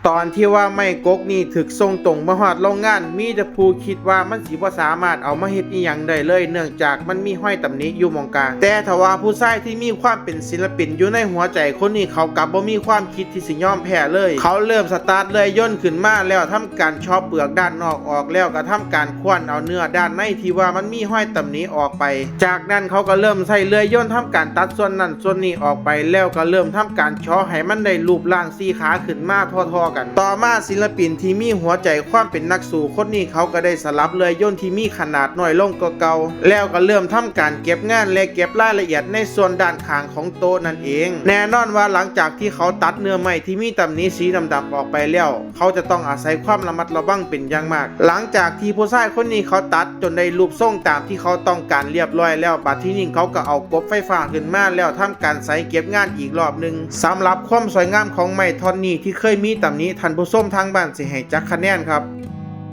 ຕອນທີ່ວ່າໄມ້ກົກນີ້ຖືກສົ່ງຕົງມາຮອດໂລງງານ ມີແຕ່ຜູ້ຄິດວ່າມັນຊິບໍ່ສາມາດເອົາມາເຮັດອີ່ຫຍັງໄດ້ເລີຍ ເນື່ອງຈາກມັນມີຮອຍຕຳໜິຢູ່ໝ່ອງກາງ. ແຕ່ຖ້າວ່າຜູ້ຊາຍທີ່ມີຄວາມເປັນສິນລະປິນຢູ່ໃນຫົວໃຈຄົນນີ້ ເຂົາກັບບໍ່ມີຄວາມຄິດທີ່ຊິຍອມແພ້ເລີຍ. ເຂົາເລີ່ມສະຕາດເລື່ອຍຍົນຂຶ້ນມາ ແລ້ວທຳການເຊາະເປືອກດ້ານນອກອອກ ແລ້ວກໍທຳການຄວ້ານເອົາເນື້ອດ້ານໃນທີ່ວ່າມັນມີຮອຍຕຳໜິອອກໄປ. ຈາກນັ້ນເຂົາກໍເລີ່ມໃຊ້ເລື່ອຍຍົນທຳການຕັດສ່ວນນັ້ນສ່ວນນີ້ອອກໄປ ແລ້ວກໍເລີ່ມທຳການເຊາະໃຫ້ມັນໄດ້ຮູບຮ່າງສີ່ຂາຂຶ້ນມາທໍ່ໆກັນ. ຕໍ່ມາສິນລະປິນທີ່ມີຫົວໃຈຄວາມເປັນນັກສູ້ຄົນນີ້ ເຂົາກໍໄດ້ສະຫຼັບເລື່ອຍຍົນທີ່ມີຂະໜາດນ້ອຍລົງກວ່າເກົ່າ ແລ້ວກໍເລີ່ມທຳການເກັບງານ ແລະ ເກັບລາຍລະອຽດໃນສ່ວນດ້ານຂ້າງຂອງໂຕະນັ້ນເອງ. ແນ່ນອນວ່າຫຼັງຈາກທີ່ເຂົາຕັດເນື້ອໄມ້ທີ່ມີຕຳໜິສີດຳໆອອກໄປແລ້ວ ເຂົາຈະຕ້ອງອາໄສຄວາມລະມັດລະວັງເປັນຢ່າງມາກ. ຫຼັງຈາກທີ່ຜູ້ຊາຍຄົນນີ້ເຂົາຕັດຈົນໄດ້ຮູບຊົງຕາມທີ່ເຂົາຕ້ອງການລຽບລ້ອຍແລ້ວ, ບັດທີນີ້ເຂົາກໍເອົາກົບໄຟຟ້າຂຶ້ນມາ ແລ້ວທຳການໃສ່ເກັບງານອີກລອບໜຶ່ງ. ສຳລັບຄວາມສວຍງາມຂອງໄມ້ທ່ອນນີ້ທີ່ເຄີຍມີຕຳໜິ, ທ່ານຜູ້ຊົມທາງບ້ານຊິໃຫ້ຈັກຄະແນນຄັບ?